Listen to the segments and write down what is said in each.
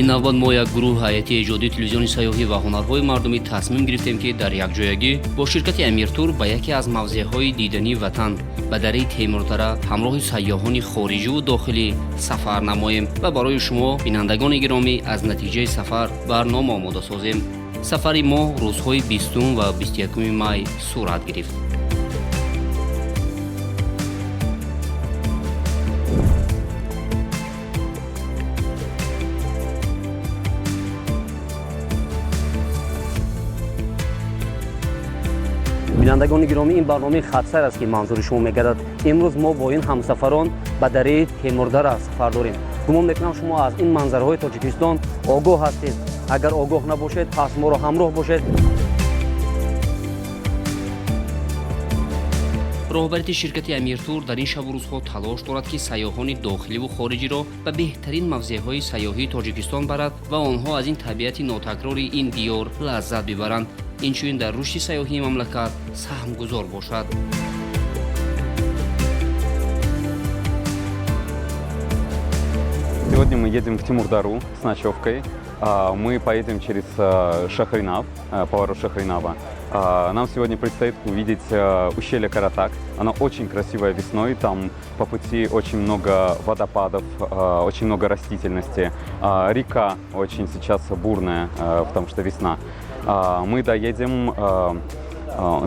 Ин навбат мо, як гурӯҳ ҳайати эҷодии телевизиони сайёҳӣ ва ҳунарҳои мардумӣ, тасмим гирифтем, ки дар якҷоягӣ бо ширкати Амиртур ба яке аз мавзеъҳои дидании ватан, ба дараи Темурдара, ҳамроҳи сайёҳони хориҷиву дохилӣ сафар намоем ва барои шумо, бинандагони гиромӣ, аз натиҷаи сафар барнома омода созем. Сафари мо рӯзҳои 20 ва 21 май сурат гирифт. Бинандагони гиромӣ, ин барномаи хатсайр аст, ки манзури шумо мегардад. Имрӯз мо бо ин ҳамсафарон ба дараи Темурдара сафар дорем. Гумон мекунам, шумо аз ин манзараҳои Тоҷикистон огоҳ ҳастед. Агар огоҳ набошед, пас моро ҳамроҳ бошед. Роҳбарияти ширкати Амиртур дар ин шабу рӯзҳо талош дорад, ки сайёҳони дохиливу хориҷиро ба беҳтарин мавзеъҳои сайёҳии Тоҷикистон барад ва онҳо аз ин табиати нотакрори ин диёр лаззат бибаранд, инчунин дар рушди сайёҳии мамлакат саҳмгузор бошад. Сегодня мы едем в Тимурдару с ночевкой. Мы поедем через Шахринав, поворот Шахринава. Нам сегодня предстоит увидеть ущелье Каратак. Оно очень красивое весной, там по пути очень много водопадов, очень много растительности. Река очень сейчас бурная, потому что весна. Мы доедем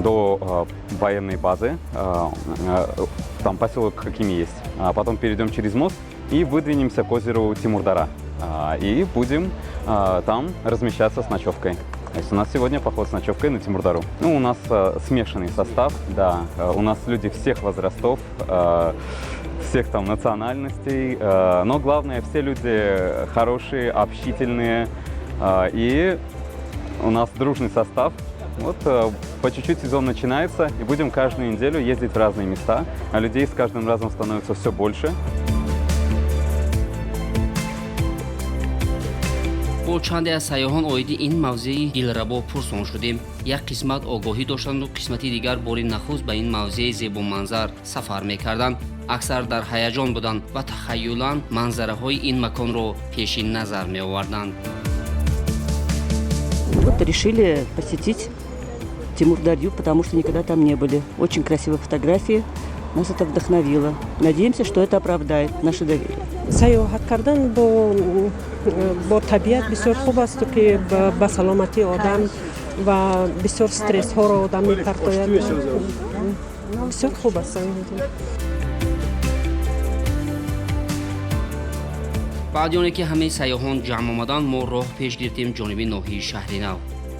до военной базы, там поселок Хакими есть. А потом перейдем через мост и выдвинемся к озеру Тимурдара. И будем там размещаться с ночевкой. То есть у нас сегодня поход с ночевкой на Тимурдару. Ну, у нас смешанный состав, да. У нас люди всех возрастов, всех там национальностей. Но главное, все люди хорошие, общительные. И у нас дружный состав. Вот по чуть-чуть сезон начинается, и будем каждую неделю ездить в разные места. А людей с каждым разом становится все больше. Бо чанде аз сайёҳон оиди ин мавзеи дилрабо пурсон шудем. Як қисмат огоҳӣ доштанду қисмати дигар бори нахуст ба ин мавзеи зебоманзар сафар мекарданд. Аксар дар ҳаяҷон буданд ва тахаюлан манзараҳои ин маконро пеши назар меоварданд. Вот решили посетить Тимур-Дарью, потому что никогда там не были. Очень красивые фотографии. Нас это вдохновило. Надеемся, что это оправдает наше доверие. Сайёҳат кардан бо табиат бисёр хуб асту, ки ба саломатии одам ва бисёр стрессҳоро одам мепартояд. Бисёр хуб аст сайёҳат. Баъди оне ки ҳамаи сайёҳон ҷамъ омаданд, мо роҳ пеш гирифтем ҷониби ноҳияи Шаҳринав.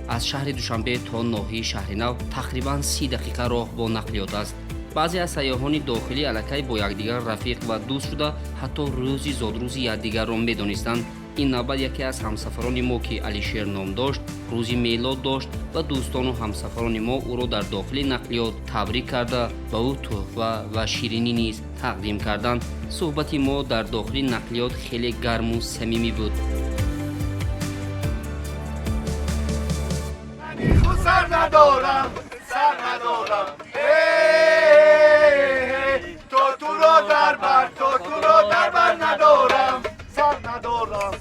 Аз шаҳри Душанбе то ноҳияи Шаҳринав тақрибан 30 дақиқа роҳ бо нақлиёт аст. Баъзе аз сайёҳони дохилӣ аллакай бо якдигар рафиқ ва дӯст шуда, ҳатто рӯзи зодрӯзи якдигарро медонистанд. Ин навбат яке аз ҳамсафарони мо, ки Алишер ном дошт, рӯзи мелод дошт ва дӯстону ҳамсафарони мо ӯро дар дохили нақлиёт табрик карда, ба ӯ тӯҳфа ва ширинӣ низ тақдим карданд. Суҳбати мо дар дохили нақлиёт хеле гарму самимӣ буд. Сар надорам, сар надорам, то туро дар бар, то туро дар бар надорам, сар надорам.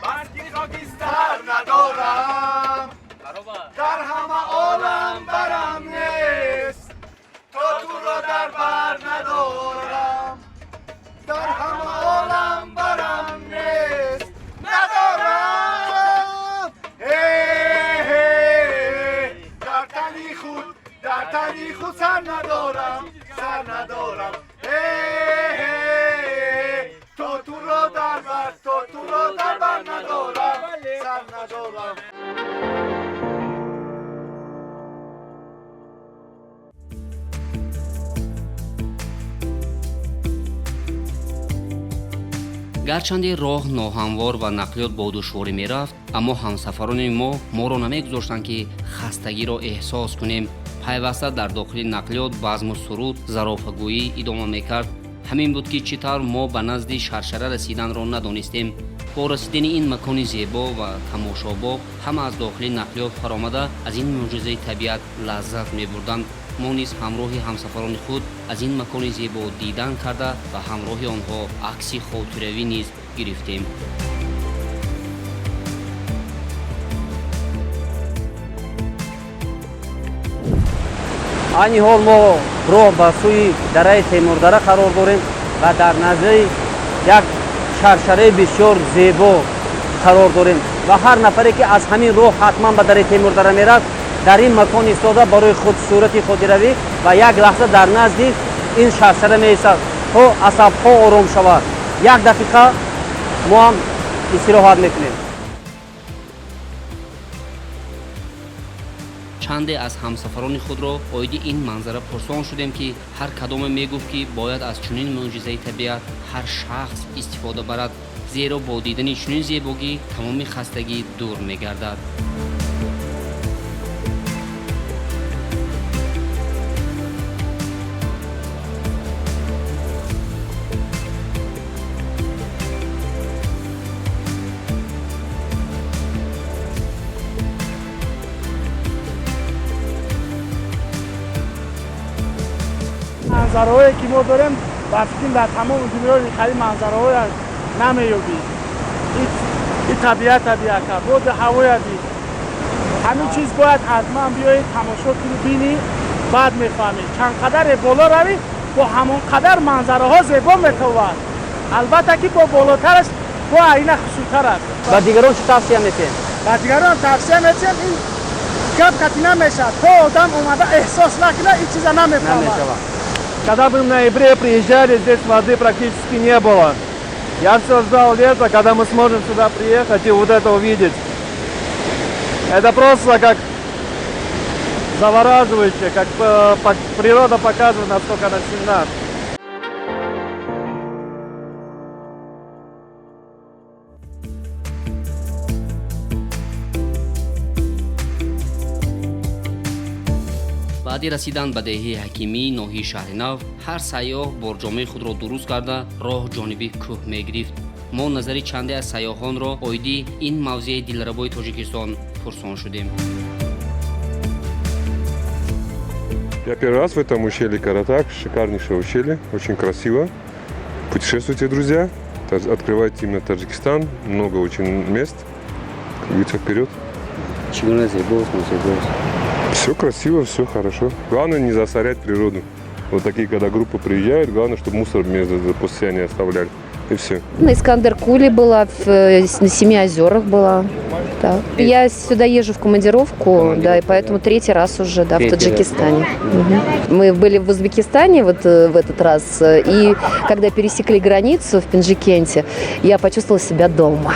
Баски хокистар надорам, дар ҳама олам барам нест, то туро дар бар надорам, дар ҳама олам барам нест, надорам. Дар тани худ, дар тани худ сар надорам, сар надорам, то туро дар бар, то туро дар бар надорам, сар надорам. Гарчанде роҳ ноҳамвор ва нақлиёт бо душворӣ мерафт, аммо ҳамсафарони мо моро намегузоштанд, ки хастагиро эҳсос кунем. Пайваста дар дохили нақлиёт базму суруд, зарофагӯӣ идома мекард. Ҳамин буд, ки чӣ тавр мо ба назди шаршара расиданро надонистем. Бо расидани ин макони зебо ва тамошобоб, ҳама аз дохили нақлиёт фаромада, аз ин мӯъҷизаи табиат лаззат мебурданд. Мо низ ҳамроҳи ҳамсафарони худ аз ин макони зебо дидан карда ва ҳамроҳи онҳо акси хотиравӣ низ гирифтем. Айни ҳол мо роҳ ба сӯи дараи Темурдара қарор дорем ва дар назди як шаршараи бисёр зебо қарор дорем ва ҳар нафаре ки аз ҳамин роҳ ҳатман ба дараи Темурдара меравад, дар ин макон истода, барои худ сурати хотиравӣ ва як лаҳза дар назди ин шаршара меистад, то асабҳо ором шавад. Як дақиқа мо ҳам истироҳат мекунем. Чанде аз ҳамсафарони худро оиди ин манзара пурсон шудем, ки ҳар кадоме мегуфт, ки бояд аз чунин мӯъҷизаи табиат ҳар шахс истифода барад, зеро бо дидани чунин зебогӣ тамоми хастагӣ дур мегардад. Манзараҳое ки мо дорем, ба фикрам, дар тамоми дунё хеле манзараҳоя намеёбӣ. И табиата биака, боди ҳавоя би, ҳамин чиз бояд ҳатман биёӣ, тамошо кунӣ, бинӣ, баъд мефаҳмӣ. Чанд қадаре боло равӣ, бо ҳамон қадар манзараҳо зебо метовад. Албатта ки бо болотараш бо айна хушрӯтар аст. Ба дигарон чӣ тавсия метиҳем? Ба дигарон тавсия метиҳем, ин гап қатӣ намешавад, то одам омада эҳсос накунад, ин чиза намефаҳмад. Намешавад. Когда мы в ноябре приезжали, здесь воды практически не было. Я все ждал лета, когда мы сможем сюда приехать и вот это увидеть. Это просто как завораживающе, как природа показывает, насколько она сильна. Баъди расидан ба деҳаи Ҳакимии ноҳияи Шаҳринав, ҳар сайёҳ борҷомаи худро дуруст карда, роҳ ҷониби кӯҳ мегирифт. Мо назари чанде аз сайёҳонро оиди ин мавзеи дилрабои Тоҷикистон пурсон шудем. Я первый раз в этом ущелье Каратак. Шикарнейшее ущелье, очень красиво. Путешествуйте, друзья. Открывайте именно Таджикистан. Много очень мест. Как говорится, вперед. Чӣ гуна зебост, нозебост? Все красиво, все хорошо. Главное не засорять природу. Вот такие, когда группы приезжают, главное, чтобы мусор после себя не оставляли. И все. На Искандер-Куле была, на Семи озерах была. Да. Я сюда езжу в командировку, да, и поэтому третий раз уже, да, в Третий раз. Таджикистане. Мгм. Мы были в Узбекистане вот в этот раз, и когда пересекли границу в Пенджикенте, я почувствовала себя дома.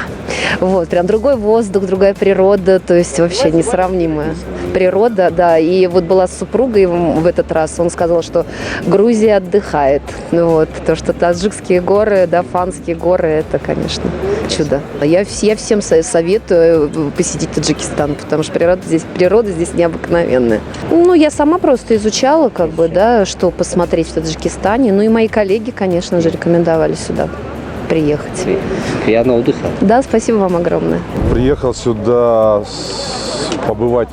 Вот, прям другой воздух, другая природа, то есть вообще несравнимая природа, да. И вот была с супругой в этот раз, он сказал, что Грузия отдыхает. Ну вот, то, что таджикские горы, да, Фанские горы, это, конечно, чудо. Я всем советую посетить Таджикистан, потому что природа здесь необыкновенная. Ну, я сама просто изучала, как бы, да, что посмотреть в Таджикистане. Ну и мои коллеги, конечно же, рекомендовали сюда приехать. Приятного отдыха. Да, спасибо вам огромное. Приехал сюда побывать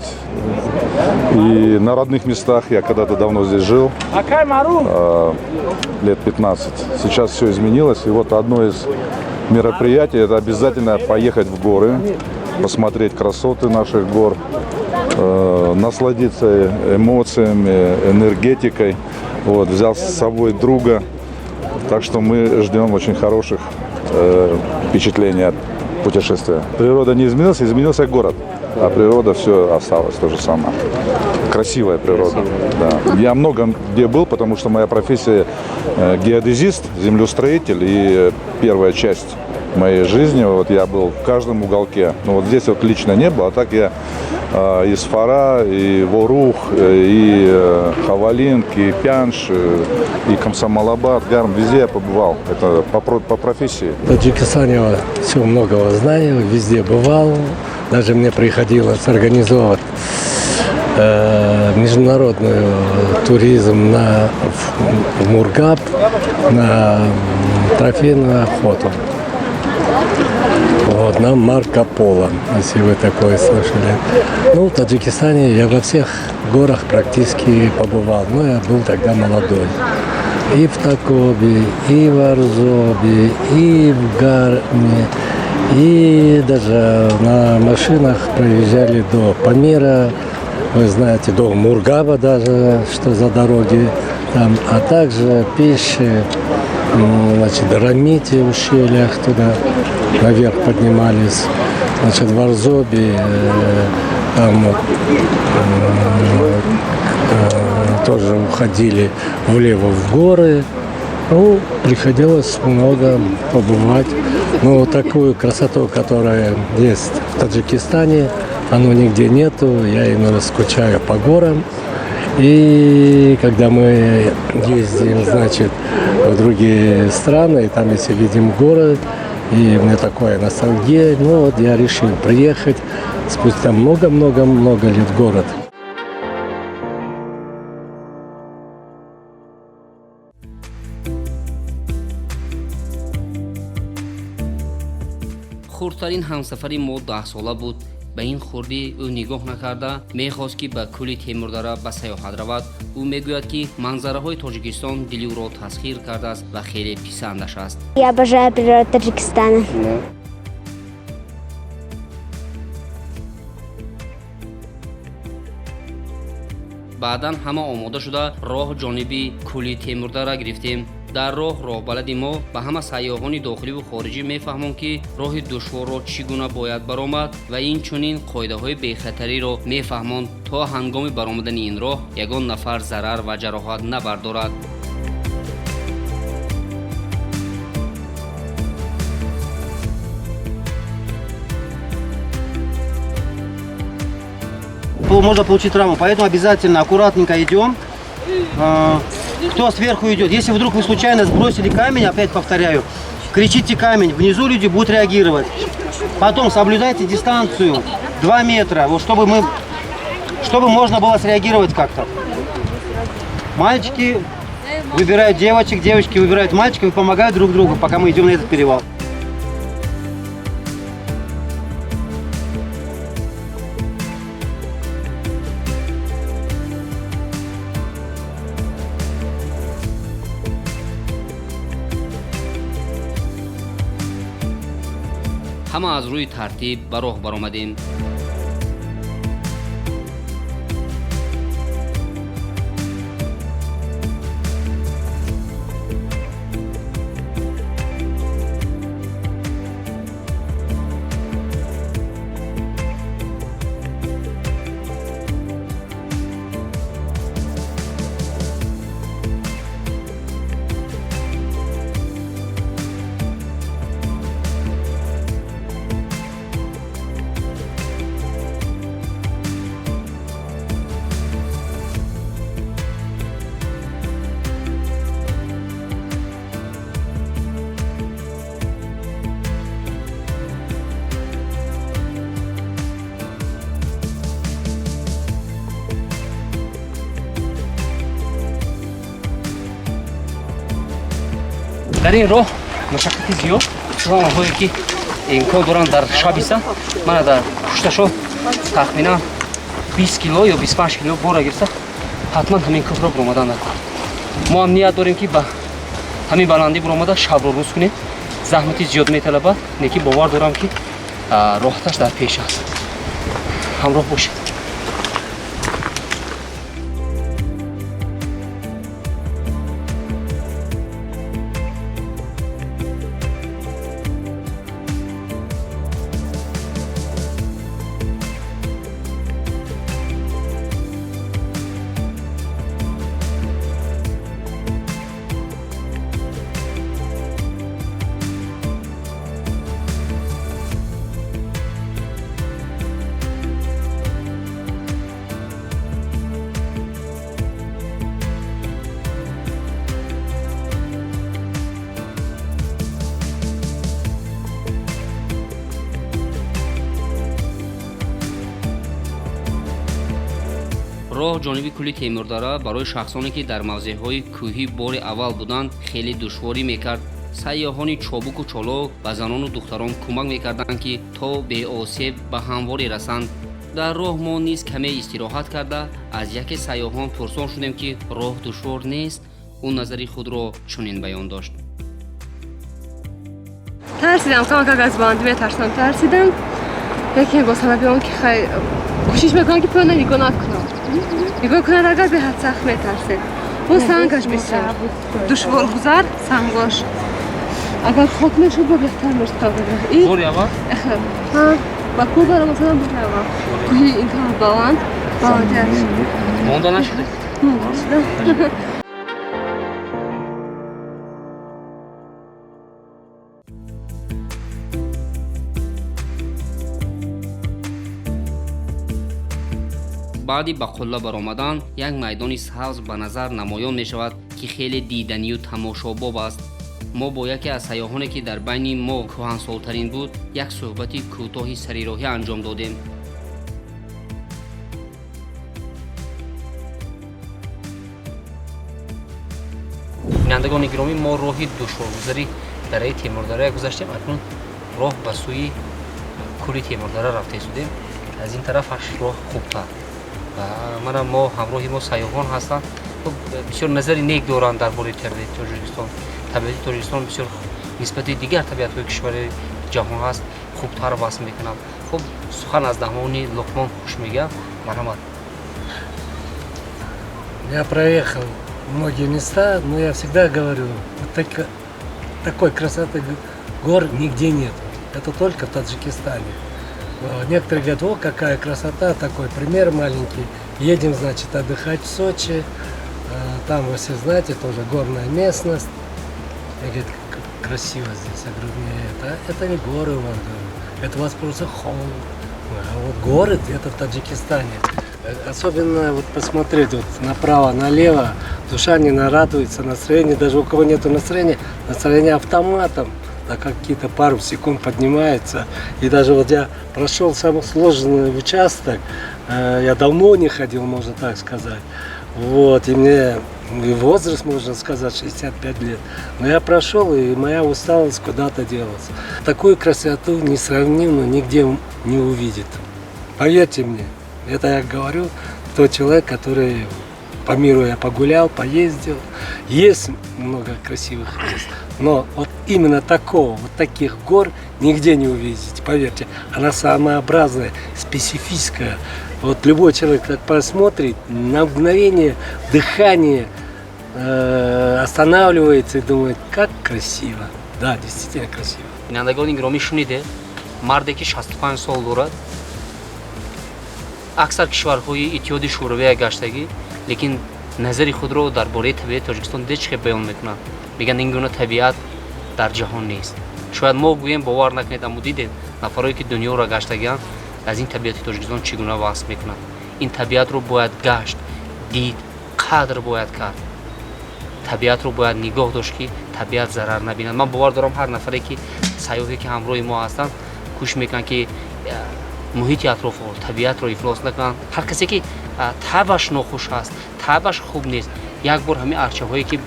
и на родных местах. Я когда-то давно здесь жил, Акай Маруф. Лет 15. Сейчас все изменилось. И вот одно из мероприятий – это обязательно поехать в горы, посмотреть красоты наших гор, насладиться эмоциями, энергетикой. Вот, взял с собой друга. Так что мы ждем очень хороших впечатлений от путешествия. Природа не изменилась, изменился город. А природа все осталось то же самое. Красивая природа. Да. Я много где был, потому что моя профессия геодезист, землеустроитель. И первая часть моей жизни, вот я был в каждом уголке. Ну вот здесь вот лично не был, а так я и Сфара, и Ворух, и Ховалинг, и Пяндж, и Комсомолабад, Гарм, везде я побывал. Это по профессии. В Таджикистане я все многого знаю, везде бывал. Даже мне приходилось организовывать международный туризм в Мургаб на трофейную охоту. Вот, на Марко Поло, если вы такое слышали. Ну, в Таджикистане я во всех горах практически побывал, но я был тогда молодой. И в Такобе, и в Арзобе, и в Гарме, и даже на машинах проезжали до Памира, вы знаете, до Мургаба даже, что за дороги там, а также Пищи, значит, Рамити в ущельях туда наверх поднимались, значит, в Арзобе, там вот, тоже уходили влево в горы. Ну, приходилось много побывать. Но такую красоту, которая есть в Таджикистане, оно нигде нету. Я именно скучаю по горам. И когда мы ездим, значит, в другие страны, и там, если видим горы, и у меня такое ностальгия, ну вот я решил приехать спустя много-много-много лет в город. Хурдтарин ҳамсафари мо 10-сола буд. Ба ин хурдӣ ӯ нигоҳ накарда мехост, ки ба кӯли Темурдара ба сайёҳат равад. Ӯ мегӯяд, ки манзараҳои Тоҷикистон дили ӯро тасхир кардааст ва хеле писандаш аст. Я обожаю природу Таджикистана. Баъдан ҳама омода шуда роҳ ҷониби кӯли Темурдара гирифтем. Дар роҳ роҳбалади мо ба ҳама сайёҳони дохиливу хориҷӣ мефаҳмонд, ки роҳи душворро чӣ гуна бояд баромад ва инчунин қоидаҳои бехатариро мефаҳмонд, то ҳангоми баромадани ин роҳ ягон нафар зарар ва ҷароҳат набардорад. Можно получить травму, поэтому обязательно аккуратненько идем. Кто сверху идет, если вдруг вы случайно сбросили камень, опять повторяю, кричите камень, внизу люди будут реагировать. Потом соблюдайте дистанцию 2 метра, вот чтобы можно было среагировать как-то. Мальчики выбирают девочек, девочки выбирают мальчиков и помогают друг другу, пока мы идем на этот перевал. Ҳама аз рӯи тартиб ба роҳ баромадем. Дар ин роҳ машаққати зиёд, хусусан онҳое ки имкон доранд дар шаб истанд. Мана дар пушташон тахминан 20 кило ё 25 кило бора гирифта, ҳатман ҳамин кӯҳро буромадан накун. Мо ҳам ният дорем, ки ба ҳамин баландӣ буромада шабро рӯз кунем. Заҳмати зиёд металабад, лекин бовар дорам, ки роҳаташ дар пеш аст. Ҳамроҳ бошед. Роҳ ҷониби кӯли Темурдара барои шахсоне, ки дар мавзеъҳои кӯҳӣ бори аввал буданд, хеле душворӣ мекард. Сайёҳони чобуку чолок ба занону духтарон кӯмак мекарданд, ки то беосеб ба ҳамворе расанд. Дар роҳ мо низ каме истироҳат карда, аз яке сайёҳон пурсон шудем, ки роҳ душвор нест. Ӯ назари худро чунин баён дошт. Тарсидам, камакак аз баландӣ метарсам, тарсидам, лекин бо сабаби он ки хай кӯшиш мекунам, ки поёна нигоҳ накунам. Нигоҳ кунад агар, беҳад сахт метарсед. Бо сангаш бисёр душворгузар, сангош. Агар хок мешуд, бо беҳтар мешуд. Бори аввал? Ба кӯҳ бара, масалан, бори аввал кӯҳи ин тараф баланд, баландиаш. Монда нашудед? Монда шудам. Баъди ба қулла баромадан як майдони сабз ба назар намоён мешавад, ки хеле диданию тамошобоб аст. Мо бо яке аз сайёҳоне, ки дар байни мо кӯҳансолтарин буд, як суҳбати кӯтоҳи сарироҳӣ анҷом додем. Бинандагони гиромӣ, мо роҳи душворгузари дараи Темурдара гузаштем. Акнун роҳ ба сӯи кӯли Темурдара рафта истодем. Аз ин тарафаш роҳ хубтар. Мана, мо ҳамроҳи мо сайёҳон ҳастанд, бисёр назари нек доранд дар бораи табиати Тоҷикистон. Табиати Тоҷикистон бисёр нисбати дигар табиатҳои кишвари ҷаҳон ҳаст, хубтар васф мекунанд. Хуб, сухан аз даҳони Луқмон хуш мегӯям, марҳамат. Я проехал многие места, но я всегда говорю, вот такой красоты гор нигде нет. Это только в Таджикистане. Некоторые говорят: о, какая красота, такой пример маленький. Едем, значит, отдыхать в Сочи. Там, вы все знаете, тоже горная местность. Я говорю, как красиво здесь. Я говорю, нет, это не горы у вас, говорю, это у вас просто холм. А вот горы, это в Таджикистане. Особенно вот посмотреть вот направо, налево, душа не нарадуется, настроение, даже у кого нету настроения, настроение автоматом на какие-то пару секунд поднимается. И даже вот я прошел самый сложный участок, я давно не ходил, можно так сказать. Вот, и мне и возраст, можно сказать, 65 лет. Но я прошел, и моя усталость куда-то делась. Такую красоту несравнимую нигде не увидит. Поверьте мне, это я говорю, тот человек, который по миру я погулял, поездил. Есть много красивых мест, но вот именно такого, вот таких гор нигде не увидите, поверьте. Она самообразная, специфическая. Вот любой человек так посмотрит, на мгновение дыхание останавливается и думает, как красиво. Да, действительно красиво. Бинандагони гиромӣ, шуниде, марде ки 65 сол дорад, аксар кишварҳои Иттиҳоди Шӯравия гаштагӣ, лекин назари худро дар бораи табиати Тоҷикистон дид, чӣ хел баён мекунад. Мегӯянд, ин гуна табиат дар ҷаҳон нест. Шояд мо гӯем, бовар накунед, аммо дидед, нафарое ки дунёро гаштагианд, аз ин табиати Тоҷикистон чӣ гуна васф мекунанд. Ин табиатро бояд гашт, дид, қадр бояд кард, табиатро бояд нигоҳ дошт, ки табиат зарар набинад. Ман бовар дорам, ҳар нафаре ки сайёҳе ки ҳамроҳи мо ҳастанд, кӯшиш мекунанд, ки муҳити атрофро, табиатро ифлос накунанд. Ҳар касе ки табаш нохуш аст, табаш хуб нест, як бор ҳамин арчаҳое ки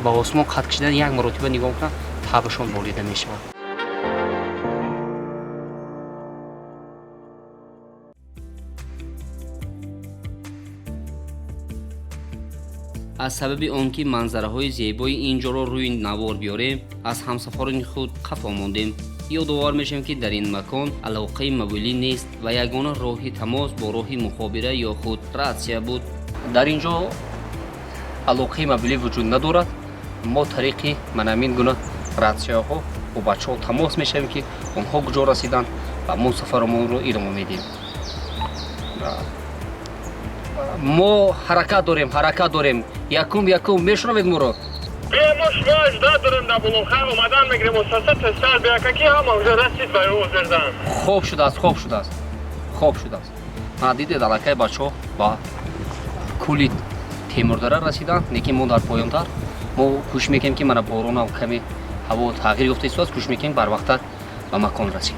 ба осмон қад кашидан, як маротиба нигоҳ кунанд, табашон болида мешавад. Аз сабаби он ки манзараҳои зебои ин ҷоро рӯи навор биёрем, аз ҳамсафарони худ қафо мондем. Ёдовар мешавем, ки дар ин макон алоқаи мобилӣ нест ва ягона роҳи тамос бо роҳи мухобира ё худ ратсия буд. Дар ин ҷо алоқаи мобилӣ вуҷуд надорад. Мо тариқи манамин гуна ратсияҳо бо бачаҳо тамос мешавем, ки онҳо куҷо расиданд, ва мо сафаромонро идома медиҳем. Мо ҳаракат дорем, ҳаракат дорем. Якум, якум, мешунавед моро? Мо шумо ждать дорем дар Булонхай, омадан мегирем. Осаса тезтар бия, ки ҳама уже расид ба озердан. Хоб шудааст, хоб шудааст, хоб шудааст. Мана, дидед, аллакай бачаҳо ба кӯли Темурдара расиданд, лекин мо дар поёнтар. Мо кӯшиш мекунем, ки мана боронам каме ҳаво тағйир ёфта истодааст, кӯшиш мекунем барвақттар ба макон расем.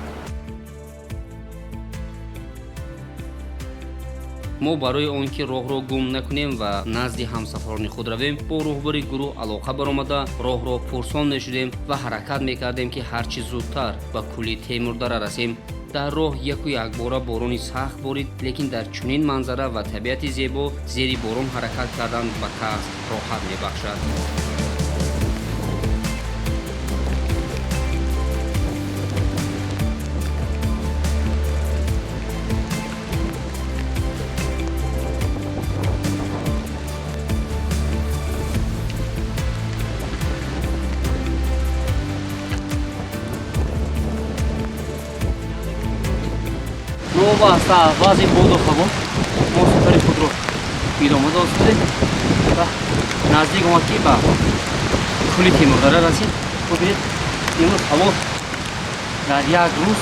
Мо барои он ки роҳро гум накунем ва назди ҳамсафарони худ равем, бо роҳбари гурӯҳ алоқа баромада, роҳро пурсон мешудем ва ҳаракат мекардем, ки ҳарчи зудтар ба кӯли Темурдара расем. Дар роҳ яку якбора борони сахт борид, лекин дар чунин манзара ва табиати зебо зери борон ҳаракат кардан ба кас роҳат мебахшад. Новобаста аз вазъи боду ҳаво, мо сафари худро идома додем ва наздик омад, ки ба кӯли Темурдара расид. Бубинед, имрӯз ҳаво дар як рӯз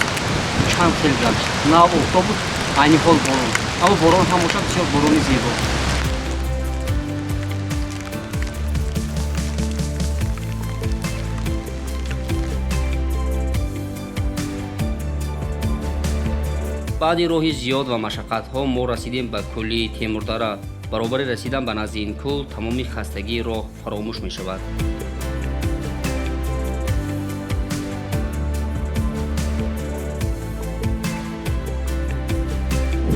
чанд хел гашт: нав офтоб буд, айни ҳол борон, аммо борон ҳам бошад, бисёр борони зебо. Баъди роҳи зиёд ва машаққатҳо мо расидем ба кӯли Темурдара. Баробари расидан ба назди ин кӯл тамоми хастагии роҳ фаромӯш мешавад.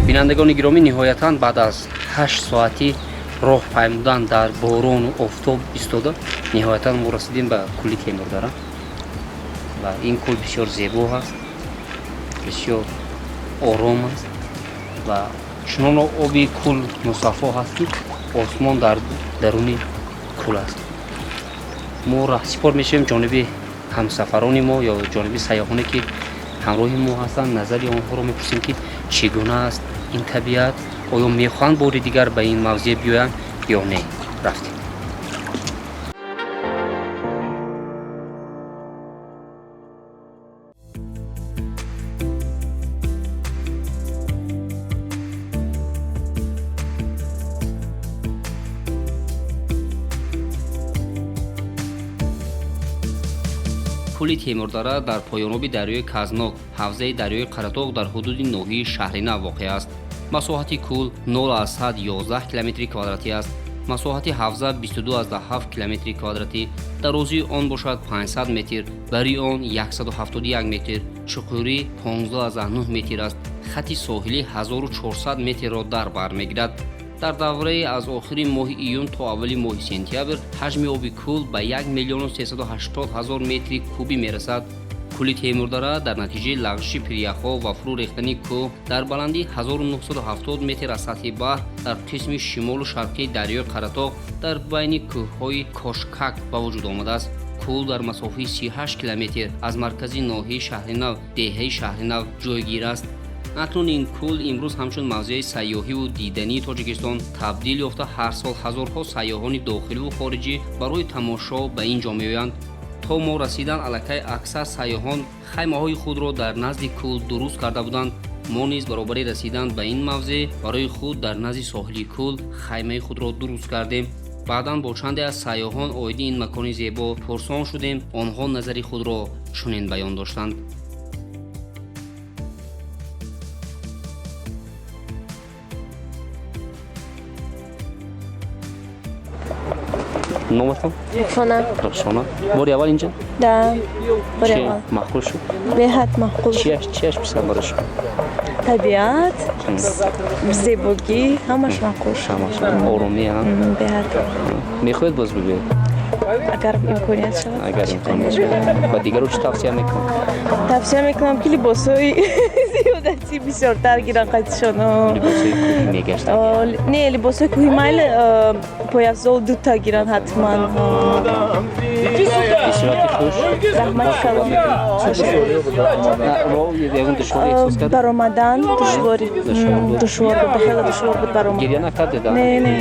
Бинандагони гиромӣ, ниҳоятан баъд аз 8 соатӣ роҳ паймудан, дар борону офтоб истода, ниҳоятан мо расидем ба кӯли Темурдара ва ин кӯл бисёр зебо ҳаст, бисёр ором аст ва чунон оби кӯл мусаффо ҳаст, ки осмон дар даруни кӯл аст. Мо раҳсипор мешавем ҷониби ҳамсафарони мо ё ҷониби сайёҳоне, ки ҳамроҳи мо ҳастанд. Назари онҳоро мепурсем, ки чӣ гуна аст ин табиат, оё мехоҳанд бори дигар ба ин мавзеъ биёянд ё не. Рафтем. Кӯли Темурдара дар поёноби дарёи Казнок, ҳавзаи дарёи Қаратоғ, дар ҳудуди ноҳияи Шаҳринав воқеъ аст. Масоҳати кӯл 0,11 километри квадратӣ аст. Масоҳати ҳавза 22,7 километри квадратӣ, дарозии он бошад 500 метр, бари он 171 метр, чуқурӣ 15,9 метр аст. Хати соҳилӣ 1400 метрро дар бар мегирад. Дар давраи аз охири моҳи июн то аввали моҳи сентябр ҳаҷми оби кӯл ба 1 миллиону 380 ҳазор метри кубӣ мерасад. Кӯли Темурдара дар натиҷаи лағжиши пиряхҳо ва фурӯ рехтани кӯҳ дар баландии 1970 метр аз сатҳи баҳр дар қисми шимолу шарқии дарёи Қаратоғ дар байни кӯҳҳои Кошкак ба вуҷуд омадааст. Кӯл дар масофаи 38 километр аз маркази ноҳияи Шаҳринав, деҳаи Шаҳринав ҷойгир аст. Акнун ин кӯл имрӯз ҳамчун мавзеи сайёҳиву дидании Тоҷикистон табдил ёфта, ҳар сол ҳазорҳо сайёҳони дохиливу хориҷӣ барои тамошо ба ин ҷо меоянд. То мо расидан аллакай аксар сайёҳон хаймаҳои худро дар назди кӯл дуруст карда буданд. Мо низ баробари расидан ба ин мавзеъ барои худ дар назди соҳили кӯл хаймаи худро дуруст кардем. Баъдан бо чанде аз сайёҳон оиди ин макони зебо пурсон шудем. Онҳо назари худро чунин баён доштанд. Номатон? Рухшона. Рухшона, бори аввал инҷа? Да, бори аввал. Маъқул шуд? Беҳад маъқул. Чияш писанд барои шумо? Табиат, зебогӣ, ҳамаш маъқул. Ҳамаш оромӣ. Беҳад. Мехоҳед боз бибиед? Агар имконият шавад. Агар имконият шавад. Ба дигарро чӣ тавсия мекунед? Тавсия мекунам, ки либосҳои зиёдатӣ бисёртар гиранд қайтишоно. Либосҳои кӯҳӣ мегаштанд? Не, либосҳои кӯҳӣ майли, пояфзол дута гиранд ҳатман. Истироҳати хуш. Раҳмати калон. Ягон душворӣ эҳсос кардед? Баромадан душворӣ, душвор буд, хеле душвор буд баромадан. Гиря накардед? Не, не,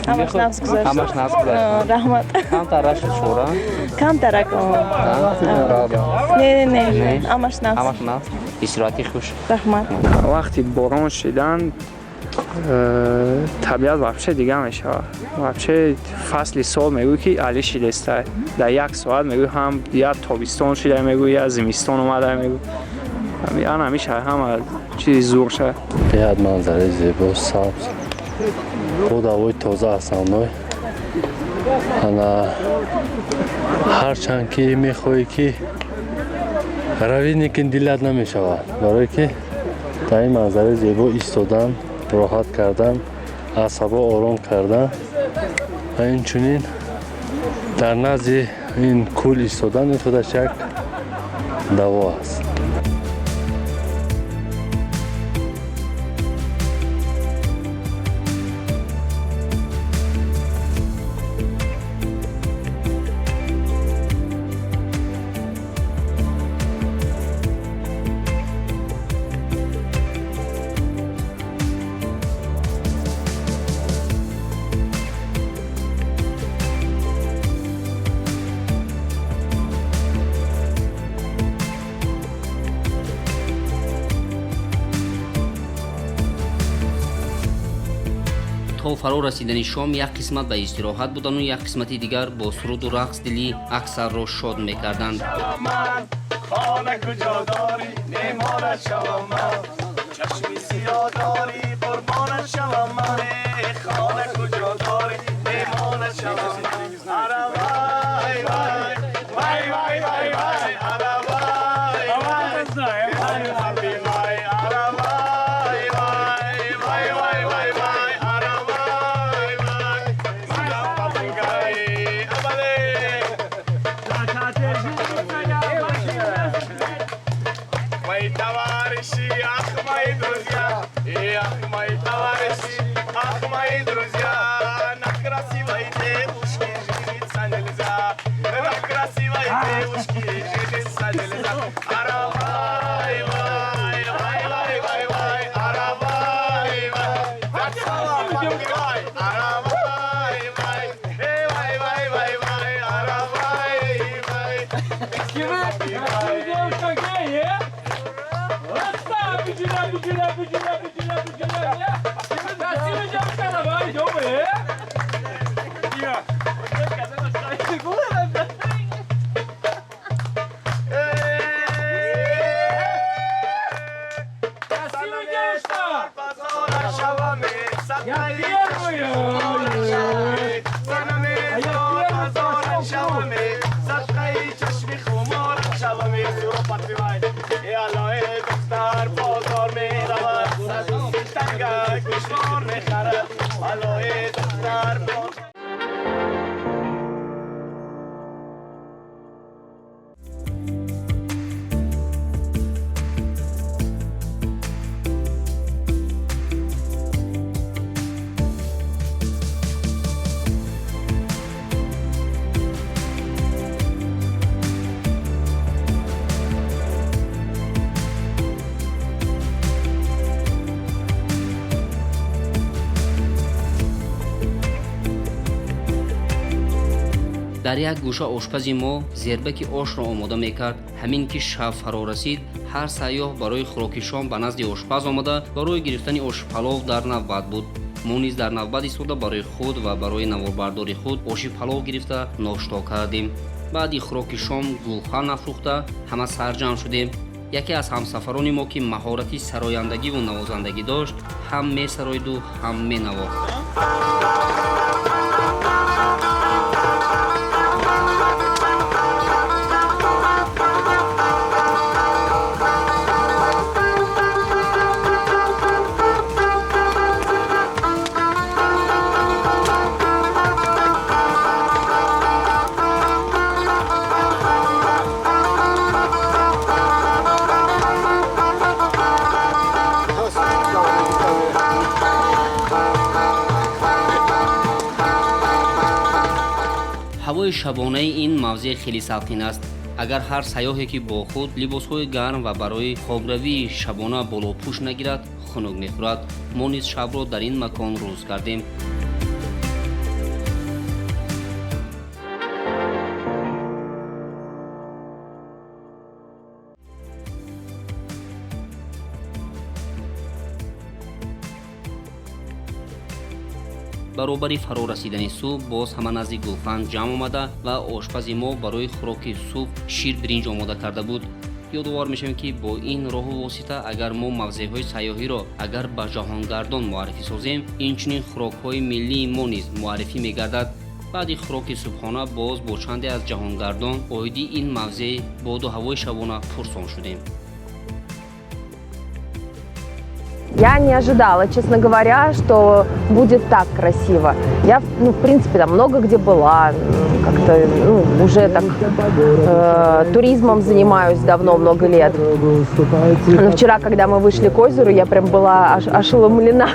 ҳамаш нағз гузашт. Ҳамаш нағз гузашт. Раҳмат. Камтараш душвора? Камтарак. Не, не, не, ҳамаш нағз. Ҳамаш нағз. Истироҳати хуш. Раҳмат. Вақти борон шидан табиат вообще дигар мешавад. Вообще фасли сол мегӯй, ки али шидеста. Дар як соат мегӯй, ҳам я тобистон шида мегӯй, я зимистон омада мегӯй. Ана ҳамиша ҳама чизи зӯрша. Беҳад манзараи зебо, сабз, боду ҳавои тоза. Основной ана ҳарчанд ки мехоҳӣ ки равӣ, лекин дилат намешавад, барое ки дар ин манзараи зебо истодан, роҳат кардан, асабо ором кардан ва инчунин дар назди ин кӯл истодан, ин худаш як даво аст. То фаро расидани шом як қисмат ба истироҳат будану як қисмати дигар бо суруду рақс дили аксарро шод мекарданд. Хона куҷо дорӣ, меҳмонат шавам ман, чашми сиёҳ дорӣ, қурбонат шавам ман, хона куҷо дорӣ, меҳмонат шавам ман. Ара вай вай вай вай вай вай, ара вай вай вай вай, ара вай вай вай вай вай вай, ара вай вай попугай абале. Мои товарищи, ах, мои друзья, ах, мои товарищи, ах, мои друзья, на красивой девушке жениться нельзя, на красивой девушке жениться нельзя. Ара вай, вай, вай, вай, вай, вай, ара вай, вай, вай, ара вай, вай, эй, вай, вай, вай, вай, ара вай, вай. Дар як гӯша ошпази мо зербаки ошро омода мекард. Ҳамин ки шаб фаро расид, ҳар сайёҳ барои хӯроки шом ба назди ошпаз омада, барои гирифтани ошпалов дар навбат буд. Мо низ дар навбат истода, барои худ ва барои наворбардори худ оши палов гирифта ношто кардем. Баъди хӯроки шом гулхан афрӯхта, ҳама сарҷамъ шудем. Яке аз ҳамсафарони мо, ки маҳорати сарояндагиву навозандагӣ дошт, ҳам месароиду ҳам менавохт. Ҳавои шабонаи ин мавзеъ хеле салқин аст. Агар ҳар сайёҳе ки бо худ либосҳои гарм ва барои хобравии шабона болопӯш нагирад, хунук мехӯрад. Мо низ шабро дар ин макон рӯз кардем. Баробари фаро расидани субҳ боз ҳама назди гулхан ҷамъ омада ва ошпази мо барои хӯроки субҳ шир биринҷ омода карда буд. Ёдовар мешавем, ки бо ин роҳу восита агар мо мавзеъҳои сайёҳиро агар ба ҷаҳонгардон муаррифӣ созем, инчунин хӯрокҳои миллии мо низ муаррифӣ мегардад. Баъди хӯроки субҳона боз бо чанде аз ҷаҳонгардон оиди ин мавзеъ, боду ҳавои шабона пурсон шудем. Я не ожидала, честно говоря, что будет так красиво. Я, ну, в принципе, там много где была, как-то, ну, уже так туризмом занимаюсь давно, много лет. Но вчера, когда мы вышли к озеру, я прям была аж ошеломлена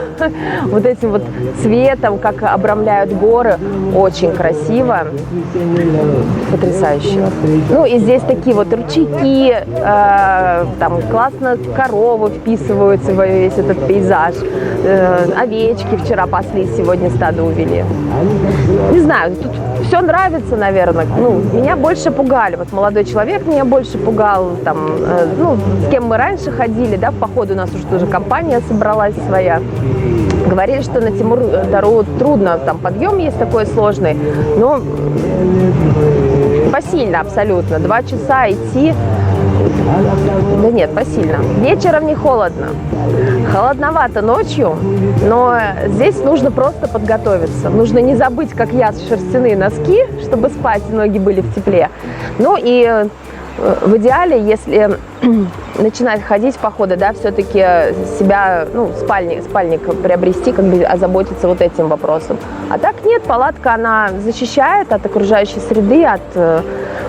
вот этим вот цветом, как обрамляют горы. Очень красиво, потрясающе. Ну и здесь такие вот ручейки, там классно коровы вписываются в весь этот пейзаж. Овечки вчера пасли, сегодня стадо увели. Не знаю, тут все нравится, наверное. Ну, меня больше пугали. Вот молодой человек меня больше пугал. Там, ну, с кем мы раньше ходили, да, в походу у нас уже тоже компания собралась своя. Говорили, что на Тимур-Дару трудно, там подъем есть такой сложный, но посильно абсолютно. 2 часа идти, да нет, посильно. Вечером не холодно. Холодновато ночью, но здесь нужно просто подготовиться. Нужно не забыть, как я, шерстяные носки, чтобы спать, ноги были в тепле. Ну и в идеале, если начинать ходить в походы, да, все-таки себя, ну, спальник приобрести, как бы озаботиться вот этим вопросом. А так нет, палатка, она защищает от окружающей среды, от,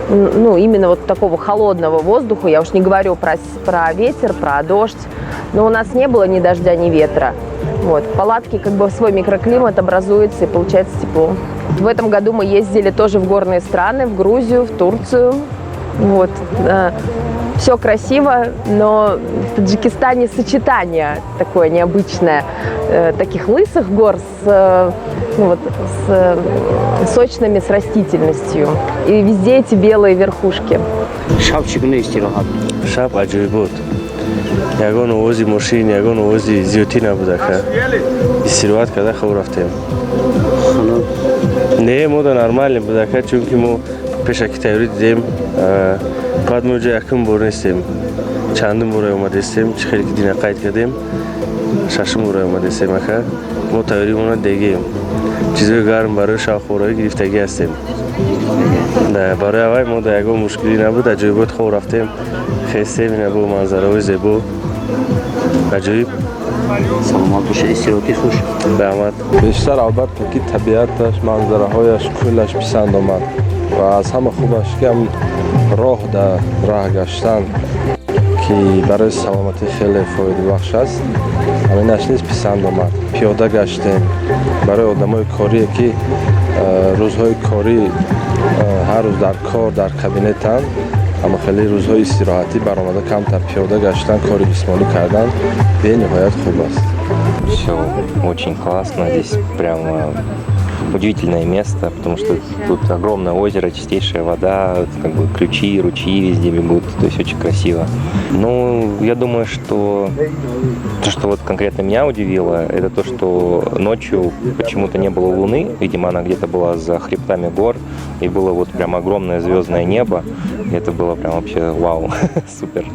ну, именно вот такого холодного воздуха. Я уж не говорю про ветер, про дождь. Но у нас не было ни дождя, ни ветра. Вот. В палатке как бы свой микроклимат образуется, и получается тепло. В этом году мы ездили тоже в горные страны, в Грузию, в Турцию. Вот. Все красиво, но в Таджикистане сочетание такое необычное таких лысых гор с, ну вот, с сочными, с растительностью. И везде эти белые верхушки. Шаб чӣ гуна истироҳат? Шаб аҷоиб буд, ягон овози мошин, ягон овози зиёдтӣ набуд, ака. Истироҳат карда хоб рафтем. Не, мо да нормально буд, ака, чунки мо пешаки тайёрӣ дидем. Баъд мо ҷо якум бор нестем, чандум бора омадестем. Чӣ хеле ки дина қайд кардем, шашум бора омадестем, ака. Мо тайёримона дегем, чизои гарм барои шабхӯроӣ гирифтагӣ ҳастем. Барои аввай мо да ягон мушкилӣ набуд, аҷоибот хоб рафтем, хестем, ина бо манзараҳои зебо, аҷоиб. Саломат бошед, истироҳати хуш. Раҳмат. Бештар, албатта, ки табиаташ, манзараҳояш, кӯлаш писанд омад ва аз ҳама хубаш ки ҳам роҳ дар раҳ гаштан, ки барои саломатӣ хеле фоидабахш аст, ҳаминаш низ писанд омад. Пиёда гаштем. Барои одамои корие, ки рӯзҳои корӣ ҳар рӯз дар кор, дар кабинетанд, аммо хеле рӯзҳои истироҳатӣ баромада камтар пиёда гаштан, кори ҷисмонӣ кардан бениҳоят хуб аст. Все очень классно, здесь прямо удивительное место, потому что тут огромное озеро, чистейшая вода, как бы ключи, ручьи везде бегут, то есть очень красиво. Ну, я думаю, что то, что вот конкретно меня удивило, это то, что ночью почему-то не было луны, видимо, она где-то была за хребтами гор, и было вот прям огромное звездное небо, и это было прям вообще вау, супер.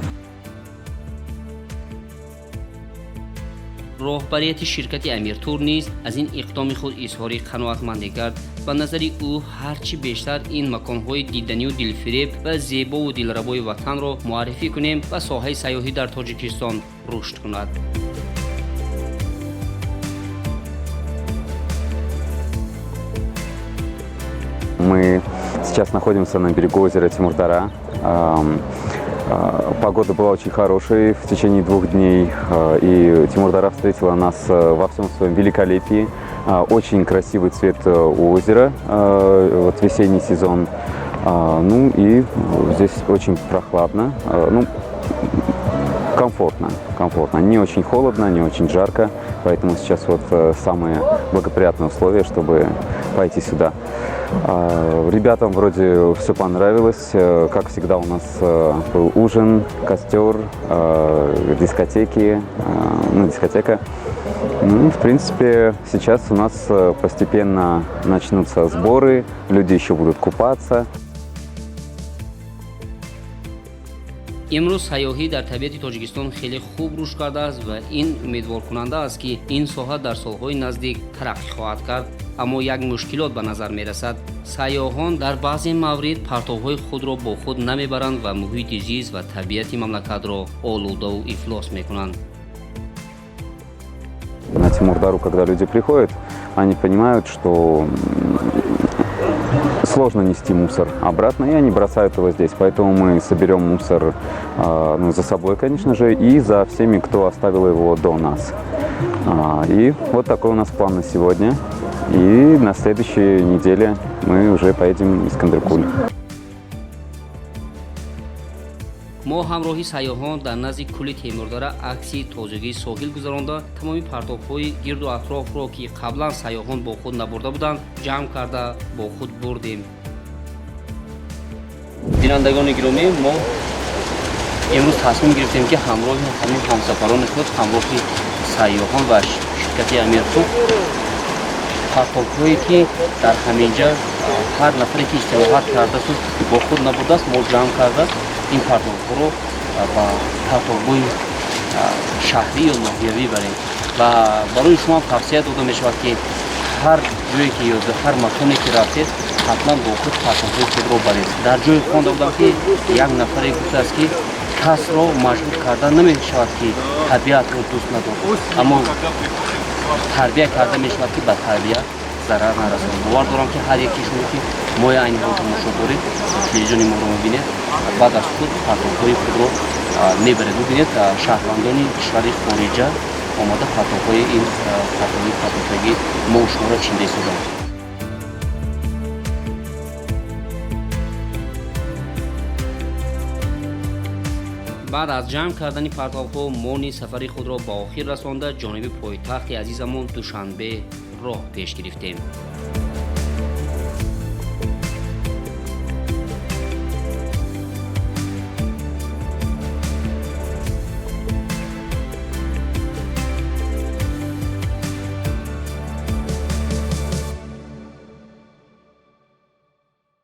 Роҳбарияти ширкати Амиртур низ аз ин иқдоми худ изҳори қаноатмандӣ кард. Ба назари ӯ, ҳар чӣ бештар ин маконҳои диданию дилфиреб ва зебову дилрабои ватанро муаррифӣ кунем ва соҳаи сайёҳӣ дар Тоҷикистон рушд кунад. Мы сейчас находимся на берегу озера Тимурдара. Погода была очень хорошей в течение 2 дней, и Тимурдара встретила нас во всем своем великолепии. Очень красивый цвет у озера, вот весенний сезон. Ну и здесь очень прохладно, ну, комфортно, комфортно. Не очень холодно, не очень жарко, поэтому сейчас вот самые благоприятные условия, чтобы пойти сюда. Ребятам вроде все понравилось. Как всегда, у нас был ужин, костер, дискотеки, ну, дискотека. Ну, в принципе, сейчас у нас постепенно начнутся сборы, люди еще будут купаться. Имрӯз сайёҳӣ дар табиати Тоҷикистон хеле хуб рушд кардааст ва ин умедворкунанда аст, ки ин соҳа дар солҳои наздик тараққӣ хоҳад кард. Аммо як мушкилот ба назар мерасад: сайёҳон дар баъзе маврид партовҳои худро бо худ намебаранд ва муҳити зист ва табиати мамлакатро олудаву ифлос мекунанд. На Тимурдару, когда люди приходят, они понимают, что сложно нести мусор обратно, и они бросают его здесь. Поэтому мы соберем мусор, ну, за собой, конечно же, и за всеми, кто оставил его до нас. И вот такой у нас план на сегодня. И на следующей неделе мы уже поедем в Искандеркуль. Мо ҳамроҳи сайёҳон дар назди кӯли Темурдара акси тозагии соҳил гузаронда, тамоми партовҳои гирду атрофро, ки қаблан сайёҳон бо худ набурда буданд, ҷамъ карда бо худ бурдем. Бинандагони гиромӣ, мо имрӯз тасмим гирифтем, ки ҳамроҳи ҳамин ҳамсафарони худ, ҳамроҳи сайёҳон ва ширкати Амиртур партовҳое, ки дар ҳаминҷа ҳар нафаре, ки истироҳат кардасту бо худ набурдааст, мо ҷамъ карда ин партовҳоро ба партовгоҳи шаҳрӣ ё ноҳиявӣ барем. Ва барои шумо тавсия дода мешавад, ки ҳар ҷое ки ё ҳар маконе ки рафтед, ҳатман бо худ партовҳои худро баред. Дар ҷое хонда будам, ки як нафаре гуфтааст, ки касро маҷбур карда намешавад, ки табиатро дӯст надорад, аммо тарбия карда мешавад, ки ба табиат зарар нарасонад. Бовар дорам, ки ҳар яки шумо, ки мои айни ҳол тамошо доред, телевизиони моро мебинед, баъд аз худ партовҳои худро мебаред. Бубинед, шаҳрвандони кишвари хориҷа омада партовҳои ин партовҳои партовтагӣ мо шуморо чинда истоданд. Баъд аз ҷамъ кардани партовҳо мо низ сафари худро ба охир расонда, ҷониби пойтахти азизамон Душанбе роҳ пеш гирифтем.